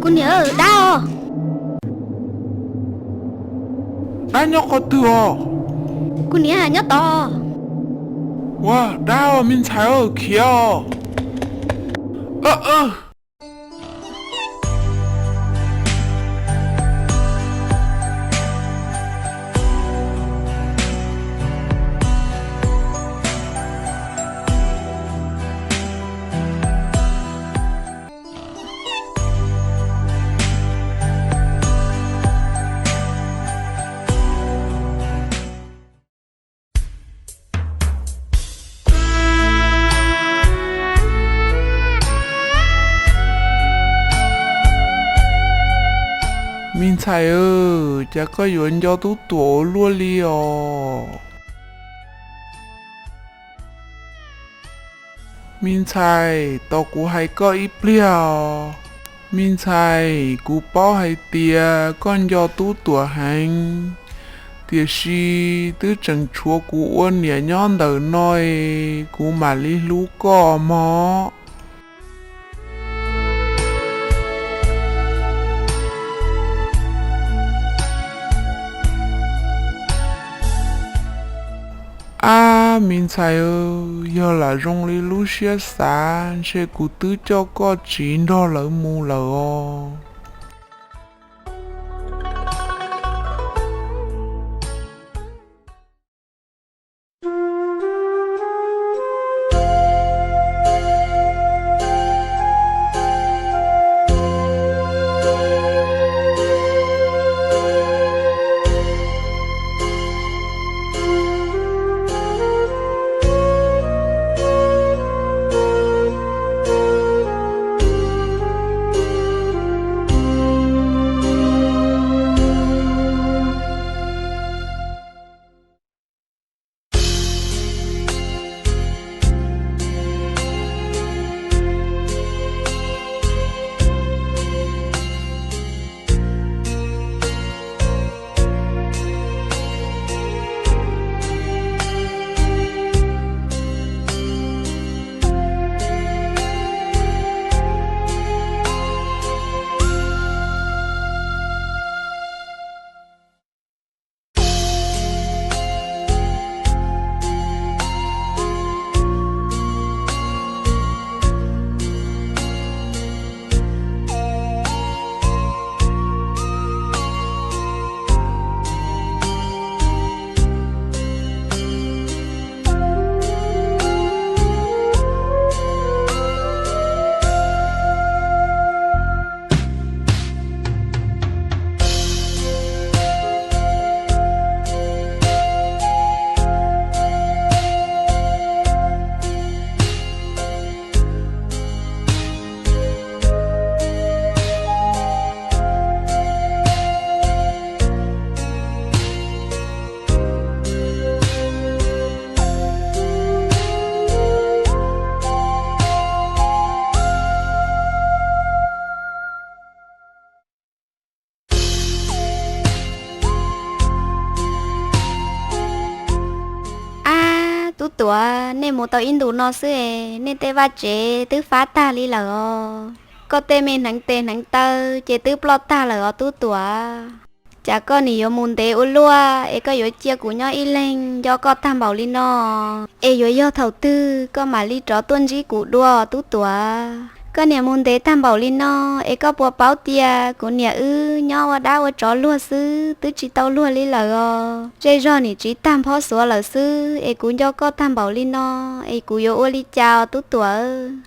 Kuv niam, dab os. Dab nyob qhov twg os? Kuv niam nyob tod. Ua dab os, me ntxhais, khiav os. Me ntxhais, cas koj yuav nco Tub Tuam ua luaj li os? Me ntxhais, tos kuv hais koj ib pliag os. Me ntxhais, kuv paub hais tias koj nco Tub Tuam heev, tiam sis twb tseem tshuav kuv ua niam nyob ntawm no es kuv mam li hlub koj mog. Ab, me ntxhais, yog lam zoo li lub siab xav, ntshe kuv twb coj koj tsiv nrog lawv mus lawm os. Ab, Tub Tuam, nej mus tau ib ntus no xwb es nej tej vaj tsev twb fab tag li lawm os. Koj tej me hneev tes hneev taw ces twb ploj tag lawm os Tub Tuam. Cas koj nim yuav mus ntev ua luaj es koj yuav cia kuv nyob ib leeg nco koj tag npaum li no, es yuav yog thaum twg koj mam li rov tuaj ntsib kuv dua Tub Tuam? Koj niam mus ntev tag npaum li no es koj puas paub tias kuv niam wb nyob ua dab ua tsov luag xwb twb tsis tau luag li lawm os. Zej zog nim tsiv tag nphob xuav lawm xwb es kuv nco koj tag npaum li no es kuv yuav ua li cas os Tub Tuam?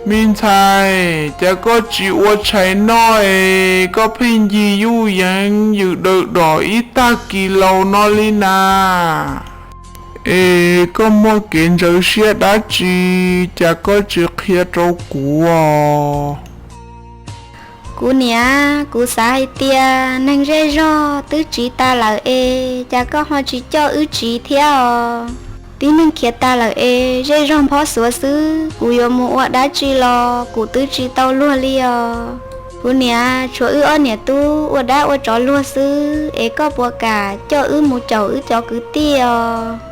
Me ntxhais, cas koj tsis ua tshais noj es koj pheej ncig yuj yeev yws daws dom ib tag kis laus no li na? Es koj muaj kev ntxhov siab dab tsi, cas koj tsis qhia rau kuv os? Kuv niam, kuv xav hais tias neeg zej zog twb tsiv tas lawm es cas koj ho tsis coj wb tsiv thiab os? Tib neeg khiav tas lawm es zej zog nphob xuav xwb, kuv yuav mus ua dab tsi los kuv twb tsis tau luag li os. Kuv niam, tshuav wb ob niam tub ua dab ua tsov luag xwb es koj puas kam coj wb mus caum wb cov kwv tij os?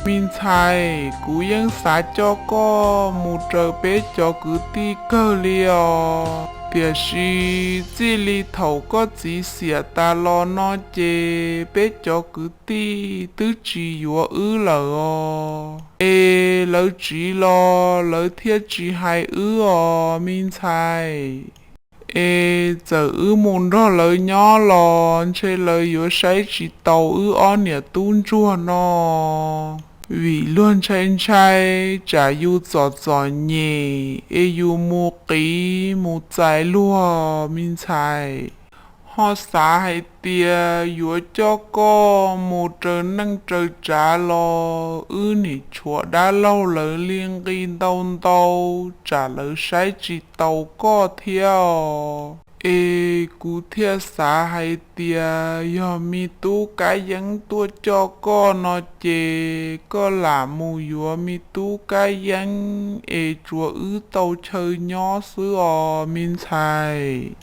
Me ntxhais, kuv yeej xav coj koj mus raws peb cov kwv tij kawg li os, tiam sis txij li thaum koj txiv xiam tas los no ces peb cov kwv tij twb tsis yuav wb lawm os. Es lawv tsiv los lawv thiaj tsis hais wb os me ntxhais. Es txawm wb mus nrog lawv nyob los ntshe lawv yuav saib tsis taus wb ob niam tub ntsuag no. Vim luag ntshai ntshai tsam yus txom txom nyem es yus mus qiv mus txais luag me ntxhais. Ho xav hais tias yuav coj koj mus raws neej raws tsav los wb nim tshuav dab laug lawv li nqi ntau ntau tsam lawv saib tsis taus koj thiab os. Es kuv thiaj xav hais tias yog me tub Kab Yeeb tuaj coj koj no ces koj lam mus yuav me tub Kab Yeeb es tsuas wb tau chaw nyob xwb os me ntxhais.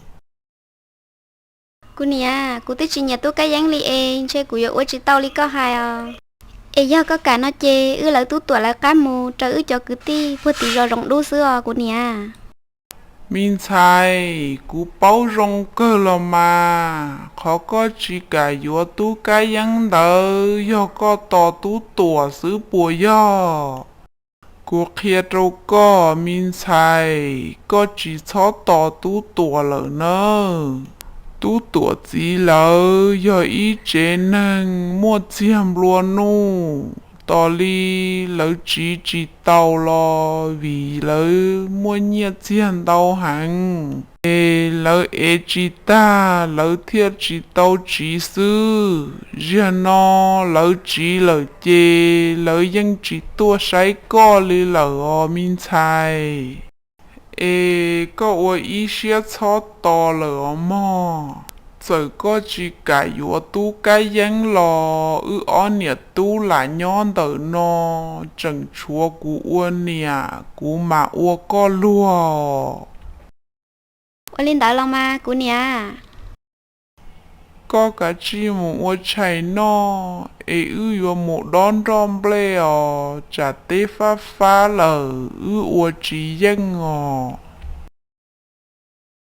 Kuv niam, kuv twb tsis nyiam tub Kab Yeeb li es ntshe kuv yuav ua tsis tau li koj hais os. Es yog koj kam no ces wb lawv tub Tuam lawv qab mus raws wb cov kwv tij puag tim zos Zoov Dub xwb os kuv niam. Me ntxhais, kuv paub zoo kawg los mas, qhov koj tsis kam yuav tub Kab Yeeb ntawd yog koj tos tub Tuam xwb puas yog? Kuv qhia rau koj me ntxhais, koj tsis txhob tos tub Tuam lawm nawb. Tub Tuam txiv lawv yog ib tsev neeg muaj txiag nplua nuj, tos li lawv tsiv tsis taus los vim lawv muaj nyiaj txiag ntau heev, es lawv ev tsis tag lawv thiaj tsis tau tsiv xwb. Ziag no lawv tsiv lawm ces lawv yeej tsis tuaj saib koj li lawm os me ntxhais. Es koj ua ib siab txhob tos lawm os mog. Txawm koj tsis kam yuav tub Kab Yeeb los wb ob niam tub lam nyob ntawm no, tseem tshuav kuv ua niam kuv mam ua koj luag. Ua li ntawd los mas kuv niam. Koj kav tsij mus ua tshais noj es wb yuav mus dob nroj nplej os, tsam teb fab fab lawm wb ua tsis yeej os.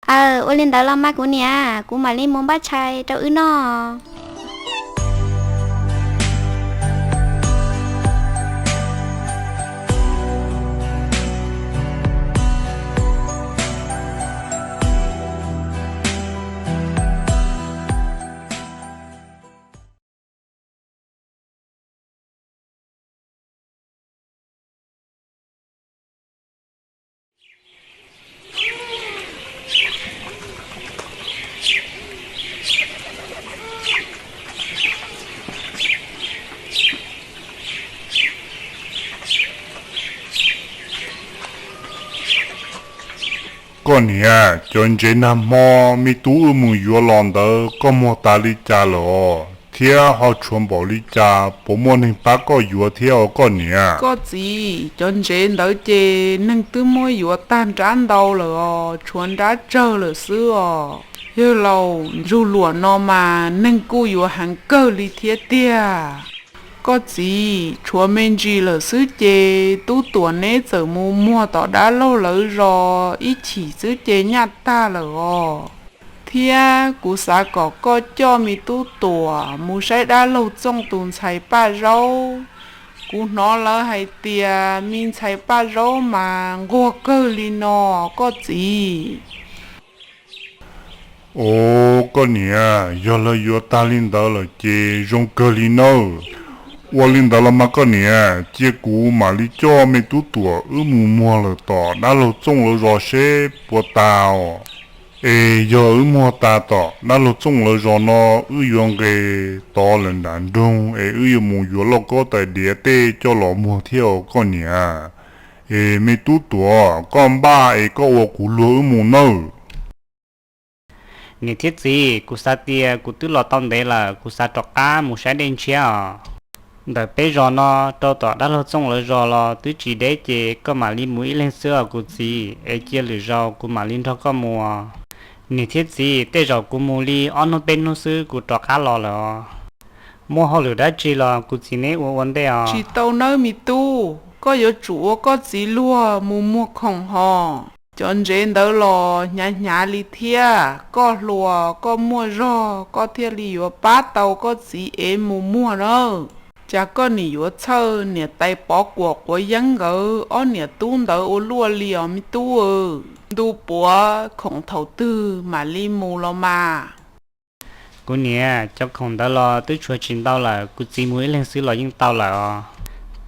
Aw, ua li ntawd los mas kuv niam, kuv mam li mus npaj tshais rau wb noj. Koj niam, cov ntsev nag hmo me tub wb mus yuav los ntawd koj muag tas li cas lawm os? Thiab ho tshuav npaum li cas, puas muaj neeg pab koj yuav thiab os koj niam? Koj txiv, cov ntsev ntawd ces neeg twb muab yuav tag nrab ntau lawm os, tshuav nrab tsawg lawm xwb os. Yawg laus, ntsug luam no mas neeg kuj yuav heev kawg li thiab tiag. Koj txiv, tshuav me ntsis lawm xwb ces tub Tuam neb txawm mus muag tom dab laug lawv zos ib chim xwb ces nyaj tag lawm os. Thiab kuv xav kom koj coj me tub Tuam mus saib dab laug Txooj tus ntxhais Paj Zaub. Kuv hnov lawv hais tias me ntxhais Paj Zaub mas nquag kawg li no, koj txiv. Os koj niam, yog lawv yuav tag li ntawd lawm ces zoo kawg li nawb. Ua li ntawd los mas koj niam, cia kuv mam li coj me tub Tuam wb mus muag lawm tom dab laug Txooj lawv zos seb puas tas os. Es yog wb muag tas tom dab laug Txooj lawv zos no, wb yuav nqes tod lawm nram nroog es wb yuav mus yuav lauj kaub tais diav tej coj los muag thiab os koj niam. Es me tub Tuam, koj npaj es koj ua kuv luag wb mus nawb. Niam thiab txiv, kuv xav tias kuv twb los tau ntev lawm, kuv xav rov qab mus saib dej ntshiab os. Ntawm peb zos no rau tom dab laug Txooj lawv zos los twb tsis deb, ces koj mam li mus ib leeg xwb os kuv txiv, es cia lwm zaus kuv mam li nrog koj mus. Niam thiab txiv, tej zaum kuv mus li ob hnub peb hnub xwb kuv rov qab los lawm os. Muaj hauj lwm dab tsi los kuv txiv neb ua ua ntej os. Tsis tau nawb me tub, koj yuav tsum ua koj txiv luag mus muag khoom hos. Cov ntsev ntawd los hnyav hnyav li thiab, koj hluas koj muaj zog koj thiaj li yuav pab tau koj txiv ev mus muag na. Cas koj nim yuav txhawj niam tais Pov Kuam quav yeeb nkawd ob niam tub ntawd ua luaj li os me tub. Ntu puav khoom thaum twg mam li mus los mas. Kuv niam, cov khoom ntawd los twb tshuav tsis ntau lawm, kuv txiv mus ib leeg xwb los yeej tau lawm os.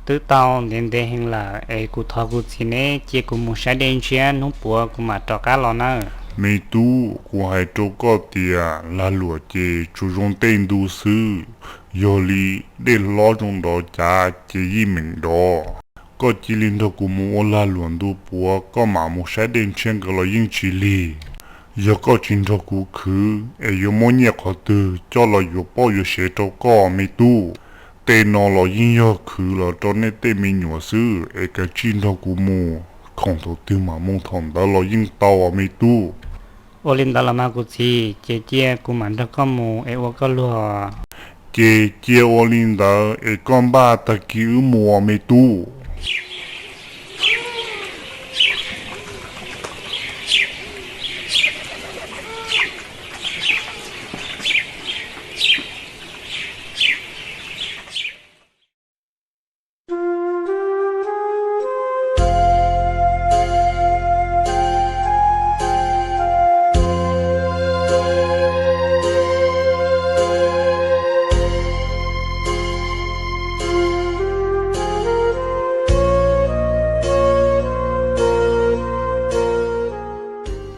Twb tau ntev ntev heev lawm es kuv thov kuv txiv neb cia kuv mus saib dej ntshiab, hnub puav kuv mam rov qab los nawb. Me tub, kuv hais rau koj tias lag luam ces tsuas zoo tej ntu xwb, yog li dej hlob zoo nrov cav ces yeej meem nrov. Koj cia li nrog kuv mus ua lag luam ntu puav, koj mam mus saib dej ntshiab nkawd los yeej tsis lig. Yog koj tsis nrog kuv khwv es yuav muab nyiaj qhov twg coj los yuav poj yuav sev rau koj me tub. Tej no los yeej yog khwv los rau nej tej me nyuam xwb es kav tsij nrog kuv mus, khoom thaum twg mam mus thaum ntawd los yeej tau me tub. Ua li ntawd los mas kuv txiv, ces cia kuv mam nrog koj mus es ua koj luag. Ces cia ua li ntawd es koj npaj tag kis wb mus me tub.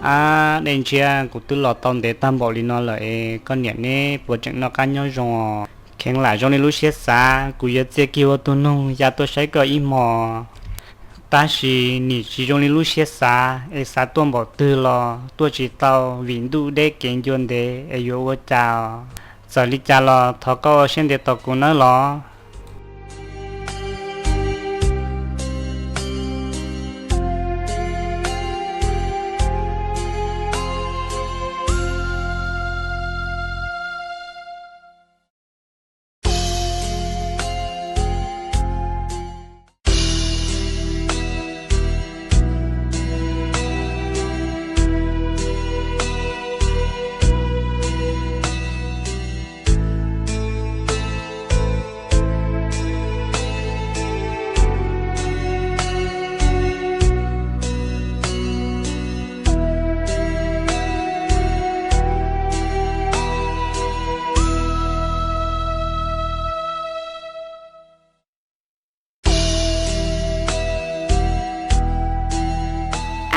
Ab, dej ntshiab, kuv twb los tau ntev tag npaum li no lawm es koj niam neb puas tseem noj qab nyob zoo os? Kheev lam zoo li lub siab xav, kuv yuav txia kiag ua tus noog ya tuaj saib koj ib hmo. Tab sis nim tsis zoo li lub siab xav es xav tuaj npaum twg los tuaj tsis tau vim ntuj deb kev ncua ntev es yuav ua cas os? Txawm li cas los thov koj ua siab ntev tos kuv nawb los.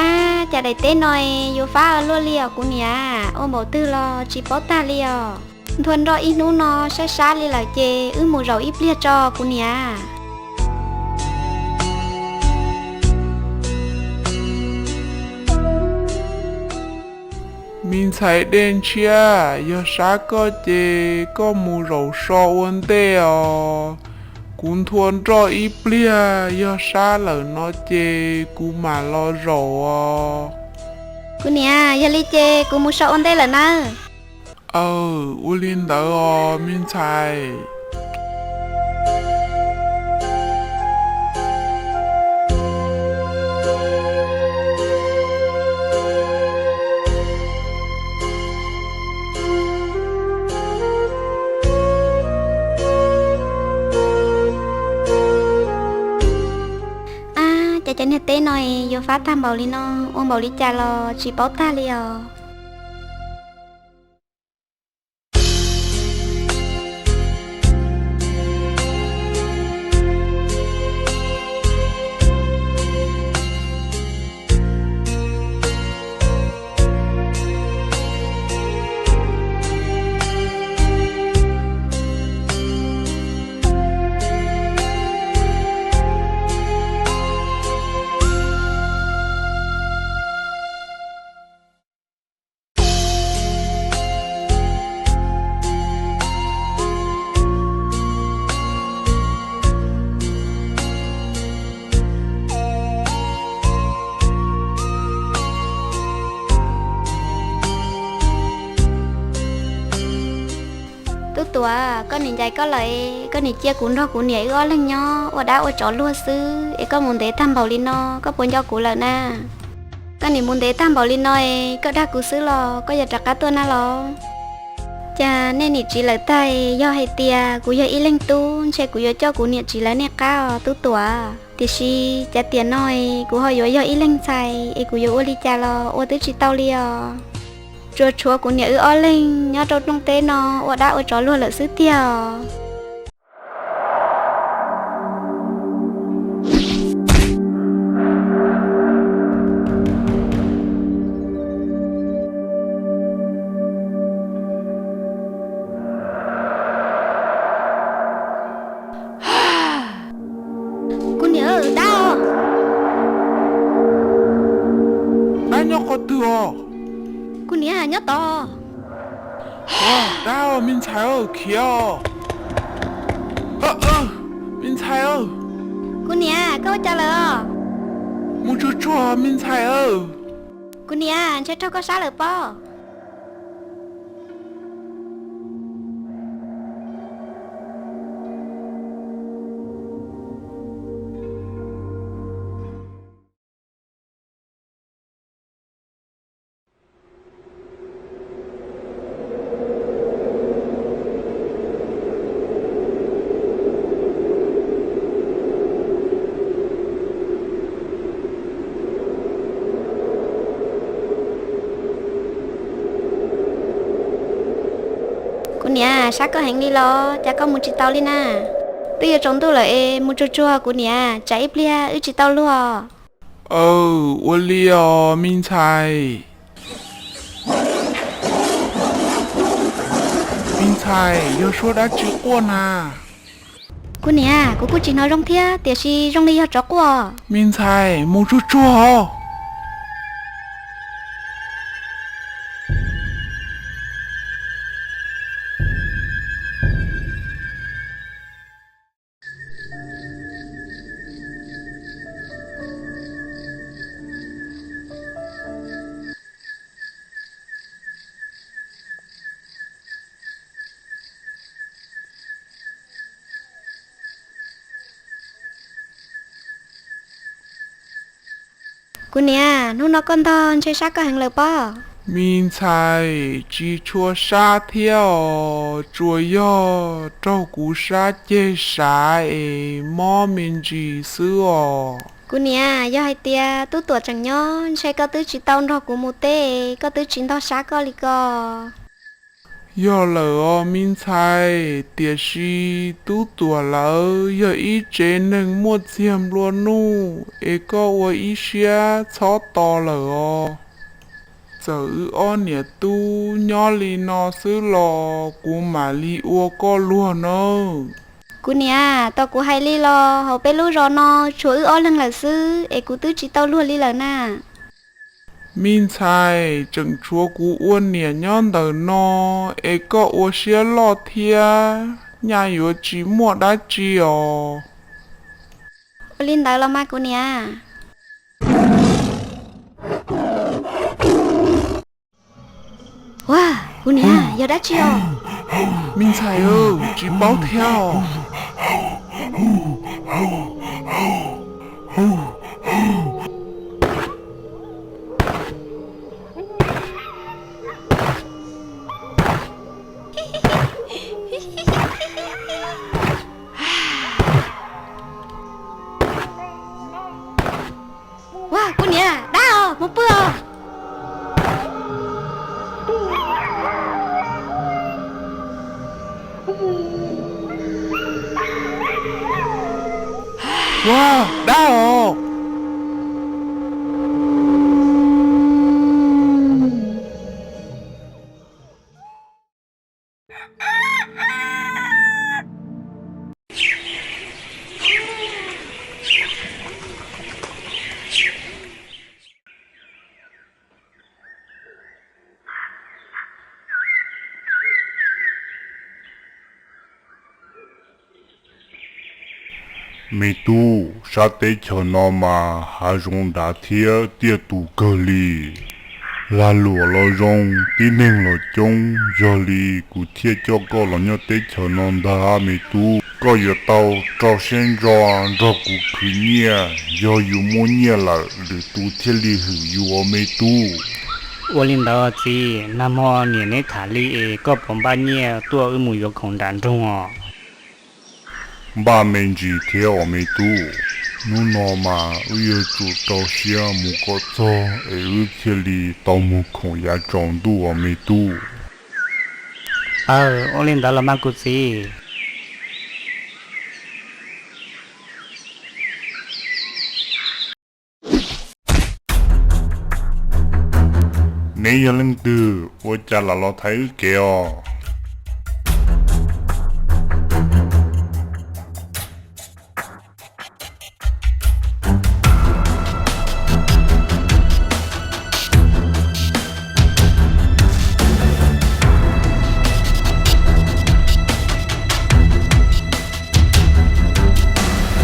Ab, cas daim teb no yuav fab ua luaj li os kuv niam, ua npaum twg los tsis paub tag li os. Nthua nroj ib hnub no sab sab li lawm ces wb mus zaum ib pliag tso kuv niam. Me ntxhais Dej Ntshiab, yog sab koj ces koj mus zaum so ua ntej os. Kuv nthua nroj ib pliag, yog sab lawm no ces kuv mam los zaum os. Kuv niam, yog li ces kuv mus so ua ntej lawm nawb. Aw, ua li ntawd os me ntxhais. Ab, cas cov niag teb no yuav fab tag npaum li no, ua npaum li cas los tsis paub tag li os. Uas koj nim ncaim koj lawm, koj nim cia kuv nrog kuv niam wb ob leeg nyob ua dab ua tsov luag xwb es koj mus ntev tag npaum li no, koj puas nco kuv lawm na? Koj nim mus ntev tag npaum li no es koj dag kuv xwb los koj yuav rov qab tuaj na los? Cas nej niam tsiv lawv tag, yog hais tias kuv yog ib leeg tub ntshe kuv yuav coj kuv niam tsiv lawv nej qab os tub Tuam. Tiam sis cas tiam no kuv ho yuav yog ib leeg ntxhais es kuv yuav ua li cas los ua twb tsis tau li os. Tsuas tshuav kuv niam wb ob leeg nyob rau rooj teb no ua dab ua tsov luag lawm xwb tiag os. Kuv niam, dab os. Dab nyob qhov twg os? Kuv niam nyob tod. Dab os, me ntxhais, khiav os. Me ntxhais. Kuv niam, koj ua cas lawm os? Mus tsuag tsuag me ntxhais. Kuv niam, ntshe raug koj sab lawm pob. Kuv niam, sab koj heev li los cas koj mus tsis tau li na? Twb yuav tsaus ntuj lawm es mus tsuag tsuag kuv niam, tsam ib pliag wb tsis tau luag. Aw, ua li os me ntxhais. Me ntxhais, yog suab dab tsi quaj na? Kuv niam, kuv kuj tsis hnov zoo thiab, tiam sis zoo li yog tsov quaj. Me ntxhais, mus tsuag tsuag os. Kuv niam, hnub no koj ntog ntshe sab koj heev lawm pob. Me ntxhais, tsis tshua sab thiab os, tsuas yog raug kuv sab ceg sav es mob me ntsis xwb os. Kuv niam, yog hais tias tub Tuam tseem nyob ntshe koj twb tsis tau nrog kuv mus teb, koj twb tsis ntog sab koj li ko. Yog lawm os me ntxhais, tiam sis tub Tuam lawv yog ib tsev neeg muaj txiag nplua nuj es koj ua ib siab txhob tos lawm os. Txawm wb ob niam tub nyob li no xwb los kuv mam li ua koj luag nawb. Kuv niam, tos kuv hais li los hauv peb lub zos no tshuav wb ob leeg lawm xwb es kuv twb tsis tau luag li lawm na. Me ntxhais, tseem tshuav kuv ua niam nyob ntawm no es koj ua siab loj thiab, nyaj yuav tsis muaj dab tsi os. Ua li ntawd los mas kuv niam. Ua, kuv niam, yog dab tsi os? Me ntxhais, tsis paub thiab os. Ua, kuv niam, dab os, mus pw os. Ua, dab os. Me tub, sab teb chaws no mas hav zoov nrad thiab tiaj tus kawg li. Lag luam los zoo, tib neeg los coob, yog li kuv thiaj coj koj los nyob teb chaws no ntag me tub. Koj yuav tau rau siab ntso nrog kuv khwv nyiaj, yog yus muaj nyiaj lawm lwm tus thiaj li hwm yus os me tub. Ua li ntawd txiv, nag hmo niam neb tham li es koj puas npaj nyiaj tuaj wb mus yuav khoom nram nroog os? Npaj me ntsis thiab os me tub, hnub no mas wb yuav tsum rau siab mus kom txog es wb thiaj li tau mus khoom yav tsaus ntuj os me tub. Aw, ua li ntawd los mas kuv txiv. Neb yog leej twg ua cas lam los thaiv wb kev os?